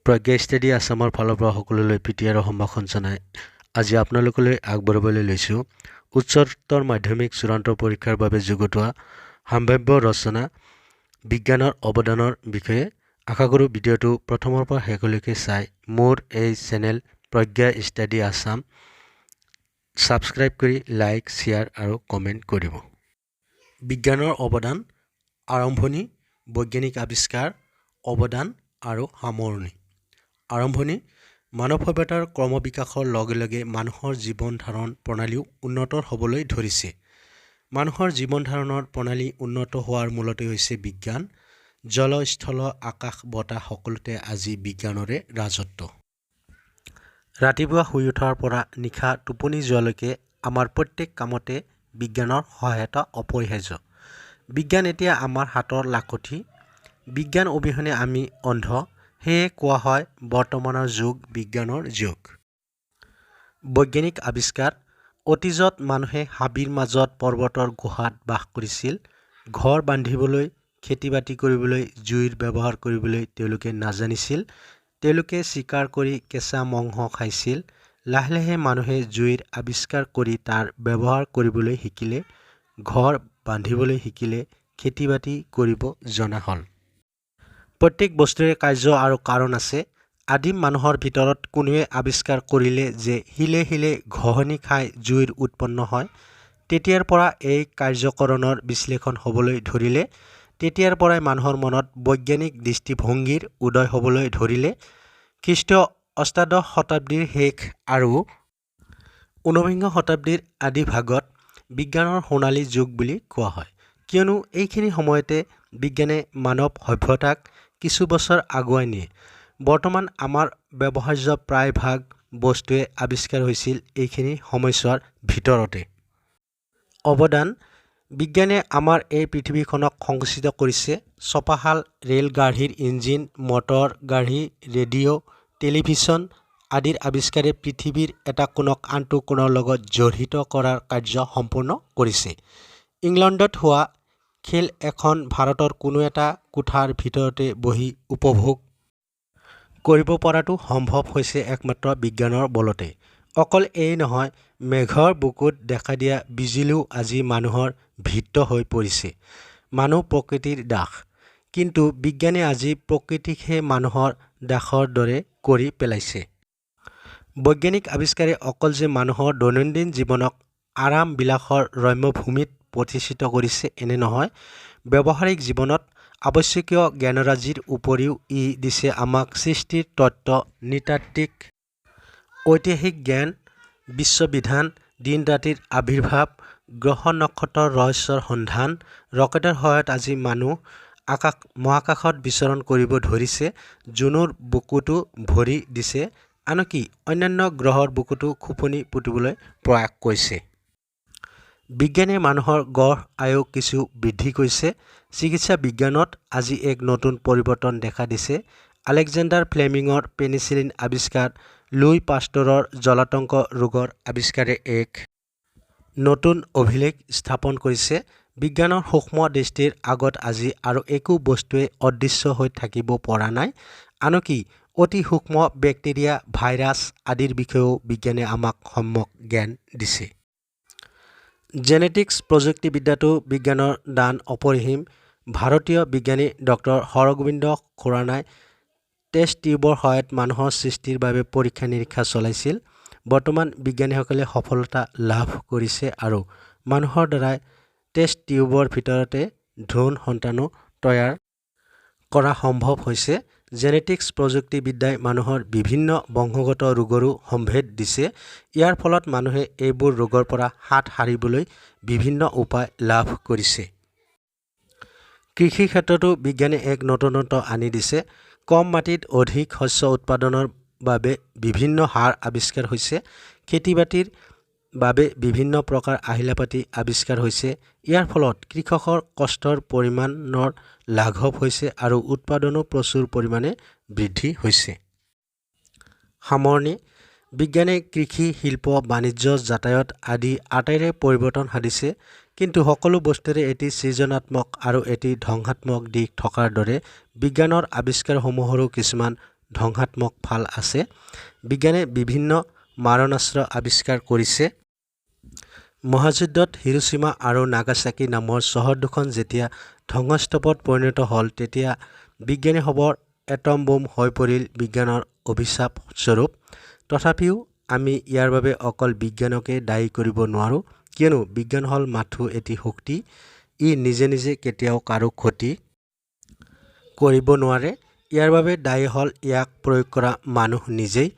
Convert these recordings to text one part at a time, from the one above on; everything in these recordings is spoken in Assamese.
প্ৰজ্ঞা ষ্টাডি আছামৰ ফালৰ পৰা সকলোলৈ প্ৰীতি আৰু সম্ভাষণ জনাই আজি আপোনালোকলৈ আগবঢ়াবলৈ লৈছোঁ উচ্চতৰ মাধ্যমিক চূড়ান্ত পৰীক্ষাৰ বাবে যুগুতোৱা সাম্ভাব্য ৰচনা বিজ্ঞানৰ অৱদানৰ বিষয়ে। আশা কৰোঁ ভিডিঅ'টো প্ৰথমৰ পৰা শেষলৈকে চাই মোৰ এই চেনেল প্ৰজ্ঞা ষ্টাডি আছাম ছাবস্ক্ৰাইব কৰি লাইক, শ্বেয়াৰ আৰু কমেণ্ট কৰিব। বিজ্ঞানৰ অৱদান, আৰম্ভণি, বৈজ্ঞানিক আৱিষ্কাৰ, অৱদান আৰু সামৰণি। আৰম্ভণি: মানৱ সভ্যতাৰ ক্ৰমবিকাশৰ লগে লগে মানুহৰ জীৱন ধাৰণ প্ৰণালীও উন্নত হ'বলৈ ধৰিছে। মানুহৰ জীৱন ধাৰণৰ প্ৰণালী উন্নত হোৱাৰ মূলতে হৈছে বিজ্ঞান। জল, স্থল, আকাশ, বতাহ সকলোতে আজি বিজ্ঞানৰে ৰাজত্ব। ৰাতিপুৱা শুই উঠাৰ পৰা নিশা টোপনি যোৱালৈকে আমাৰ প্ৰত্যেক কামতে বিজ্ঞানৰ সহায়তা অপৰিহাৰ্য। বিজ্ঞান এতিয়া আমাৰ হাতৰ লাখুটি। বিজ্ঞান অবিহনে আমি অন্ধ। সেয়ে কোৱা হয়, বৰ্তমানৰ যুগ বিজ্ঞানৰ যুগ। বৈজ্ঞানিক আৱিষ্কাৰ: অতীজত মানুহে হাবিৰ মাজত, পৰ্বতৰ গুহাত বাস কৰিছিল। ঘৰ বান্ধিবলৈ, খেতি বাতি কৰিবলৈ, জুইৰ ব্যৱহাৰ কৰিবলৈ তেওঁলোকে নাজানিছিল। তেওঁলোকে চিকাৰ কৰি কেঁচা মাংস খাইছিল। লাহে লাহে মানুহে জুইৰ আৱিষ্কাৰ কৰি তাৰ ব্যৱহাৰ কৰিবলৈ শিকিলে, ঘৰ বান্ধিবলৈ শিকিলে, খেতি বাতি কৰিব জনা হ'ল। প্ৰত্যেক বস্তুৰে কাৰ্য আৰু কাৰণ আছে। আদিম মানুহৰ ভিতৰত কোনোৱে আৱিষ্কাৰ কৰিলে যে শিলে শিলে ঘঁহনি খাই জুইৰ উৎপন্ন হয়। তেতিয়াৰ পৰা এই কাৰ্যকৰণৰ বিশ্লেষণ হ'বলৈ ধৰিলে। তেতিয়াৰ পৰাই মানুহৰ মনত বৈজ্ঞানিক দৃষ্টিভংগীৰ উদয় হ'বলৈ ধৰিলে। খ্ৰীষ্টীয় অষ্টাদশ শতাব্দীৰ শেষ আৰু ঊনবিংশ শতাব্দীৰ আদি ভাগত বিজ্ঞানৰ সোণালী যুগ বুলি কোৱা হয়। কিয়নো এইখিনি সময়তে বিজ্ঞানে মানৱ সভ্যতাক কিছু বছৰ আগুৱাই নিয়ে। বৰ্তমান আমাৰ ব্যৱহাৰ্য প্ৰায়ভাগ বস্তুৱে আৱিষ্কাৰ হৈছিল এইখিনি সময়ছোৱাৰ ভিতৰতে। অৱদান: বিজ্ঞানে আমাৰ এই পৃথিৱীখনক সংকুচিত কৰিছে। ছপাশাল, ৰেলগাড়ীৰ ইঞ্জিন, মটৰ গাড়ী, ৰেডিঅ', টেলিভিছন আদিৰ আৱিষ্কাৰে পৃথিৱীৰ এটা কোণক আনটো কোণৰ লগত জড়িত কৰাৰ কাৰ্য সম্পূৰ্ণ কৰিছে। ইংলণ্ডত হোৱা খেল এখন ভাৰতৰ কোনো এটা কোঠাৰ ভিতৰতে বহি উপভোগ কৰিব পৰাটো সম্ভৱ হৈছে একমাত্ৰ বিজ্ঞানৰ বলতেই। অকল এয়েই নহয়, মেঘৰ বুকুত দেখা দিয়া বিজুলীও আজি মানুহৰ ভৃত্য হৈ পৰিছে। মানুহ প্ৰকৃতিৰ দাস। কিন্তু বিজ্ঞানে আজি প্ৰকৃতিকহে মানুহৰ দাসৰ দৰে কৰি পেলাইছে। বৈজ্ঞানিক আৱিষ্কাৰে অকল যে মানুহৰ দৈনন্দিন জীৱনক আৰাম বিলাসৰ ৰম্যভূমিত প্ৰতিষ্ঠিত কৰিছে এনে নহয়, ব্যৱহাৰিক জীৱনত আৱশ্যকীয় জ্ঞানৰাজিৰ উপৰিও ই দিছে আমাক সৃষ্টিৰ তত্ত্ব, নৃতাত্ত্বিক, ঐতিহাসিক জ্ঞান, বিশ্ববিধান, দিন-ৰাতিৰ আৱিৰ্ভাৱ, গ্ৰহ-নক্ষত্ৰৰ ৰহস্যৰ সন্ধান। ৰকেটৰ সহায়ত আজি মানুহ আকাশ মহাকাশত বিচৰণ কৰিব ধৰিছে, জোনৰ বুকুতো ভৰি দিছে, আনকি অন্যান্য গ্ৰহৰ বুকুতো খোপনি পুতিবলৈ প্ৰয়াস কৰিছে। বিজ্ঞানে মানুহৰ গড় আয়ুস কিছু বৃদ্ধি কৰিছে। চিকিৎসা বিজ্ঞানত আজি এক নতুন পৰিৱৰ্তন দেখা দিছে। আলেকজেণ্ডাৰ ফ্লেমিঙৰ পেনিচিলিন আৱিষ্কাৰ, লুই পাষ্টৰৰ জলাতংক ৰোগৰ আৱিষ্কাৰে এক নতুন অভিলেখ স্থাপন কৰিছে। বিজ্ঞানৰ সূক্ষ্ম দৃষ্টিৰ আগত আজি আৰু একো বস্তুৱেই অদৃশ্য হৈ থাকিব পৰা নাই। আনকি অতি সূক্ষ্ম বেক্টেৰিয়া, ভাইৰাছ আদিৰ বিষয়েও বিজ্ঞানে আমাক সম্যক জ্ঞান দিছে। জেনেটিক্স প্ৰযুক্তিবিদ্যাতো বিজ্ঞানৰ দান অপৰিসীম। ভাৰতীয় বিজ্ঞানী ডক্টৰ হৰগোবিন্দ খুৰানাই টেষ্ট টিউবৰ সহায়ত মানুহৰ সৃষ্টিৰ বাবে পৰীক্ষা নিৰীক্ষা চলাইছিল। বৰ্তমান বিজ্ঞানীসকলে সফলতা লাভ কৰিছে আৰু মানুহৰ দ্বাৰাই টেষ্ট টিউবৰ ভিতৰতে ভ্ৰূণ সন্তানো তৈয়াৰ কৰা সম্ভৱ হৈছে। জেনেটিক্স প্ৰযুক্তিবিদ্যাই মানুহৰ বিভিন্ন বংশগত ৰোগৰো সম্ভেদ দিছে। ইয়াৰ ফলত মানুহে এইবোৰ ৰোগৰ পৰা হাত সাৰিবলৈ বিভিন্ন উপায় লাভ কৰিছে। কৃষি ক্ষেত্ৰতো বিজ্ঞানে এক নতুনত্ব আনি দিছে। কম মাটিত অধিক শস্য উৎপাদনৰ বাবে বিভিন্ন সাৰ আৱিষ্কাৰ হৈছে। খেতি বাতিৰ বাবে বিভিন্ন প্ৰকাৰ আহিলাপাতি আৱিষ্কাৰ হৈছে। ইয়াৰ ফলত কৃষকৰ কষ্টৰ পৰিমাণৰ লাঘৱ হৈছে আৰু উৎপাদনো প্ৰচুৰ পৰিমাণে বৃদ্ধি হৈছে। সামৰণি: বিজ্ঞানে কৃষি, শিল্প, বাণিজ্য, যাতায়াত আদি আটাইৰে পৰিৱৰ্তন সাধিছে। কিন্তু সকলো বস্তুৰে এটি সৃজনাত্মক আৰু এটি ধ্বংসাত্মক দিশ থকাৰ দৰে বিজ্ঞানৰ আৱিষ্কাৰসমূহৰো কিছুমান ধ্বংসাত্মক ফাল আছে। বিজ্ঞানে বিভিন্ন মাৰণাস্ত্ৰ আৱিষ্কাৰ কৰিছে। মহাযুদ্ধত হিৰোচিমা আৰু নাগাচাকি নামৰ চহৰ দুখন যেতিয়া ধ্বংসস্তূপত পৰিণত হ'ল, তেতিয়া বিজ্ঞানীসৱৰ এটম বোম হৈ পৰিল বিজ্ঞানৰ অভিশাপ স্বৰূপ। তথাপিও আমি ইয়াৰ বাবে অকল বিজ্ঞানকে দায়ী কৰিব নোৱাৰোঁ, কিয়নো বিজ্ঞান হ'ল মাথোঁ এটি শক্তি। ই নিজে নিজে কেতিয়াও কাৰো ক্ষতি কৰিব নোৱাৰে। ইয়াৰ বাবে দায়ী হ'ল ইয়াক প্ৰয়োগ কৰা মানুহ নিজেই।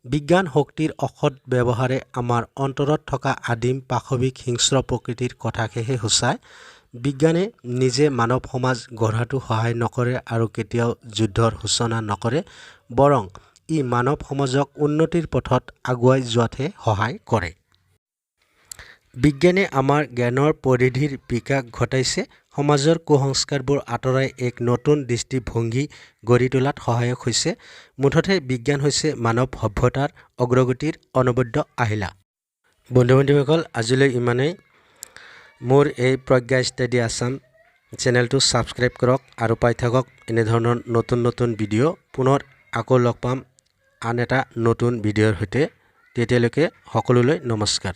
বিজ্ঞান শক্তিৰ অসৎ ব্যৱহাৰে আমাৰ অন্তৰত থকা আদিম পাশৱিক হিংস্ৰ প্ৰকৃতিৰ কথাকেহে সূচায়। বিজ্ঞানে নিজে মানৱ সমাজ গঢ়াতো সহায় নকৰে আৰু কেতিয়াও যুদ্ধৰ সূচনা নকৰে, বৰং ই মানৱ সমাজক উন্নতিৰ পথত আগুৱাই যোৱাতহে সহায় কৰে। বিজ্ঞানে আমাৰ জ্ঞানৰ পৰিধিৰ বিকাশ ঘটাইছে, সমাজৰ কুসংস্কাৰবোৰ আঁতৰাই এক নতুন দৃষ্টিভংগী গঢ়ি তোলাত সহায়ক হৈছে। মুঠতে বিজ্ঞান হৈছে মানৱ সভ্যতাৰ অগ্ৰগতিৰ অনবদ্য আহিলা। বন্ধু বান্ধৱীসকল, আজিলৈ ইমানেই। মোৰ এই প্ৰজ্ঞা ষ্টাডি আছাম চেনেলটো ছাবস্ক্ৰাইব কৰক আৰু পাই থাকক এনেধৰণৰ নতুন নতুন ভিডিঅ'। পুনৰ আকৌ লগ পাম আন এটা নতুন ভিডিঅ'ৰ সৈতে। তেতিয়ালৈকে সকলোলৈ নমস্কাৰ।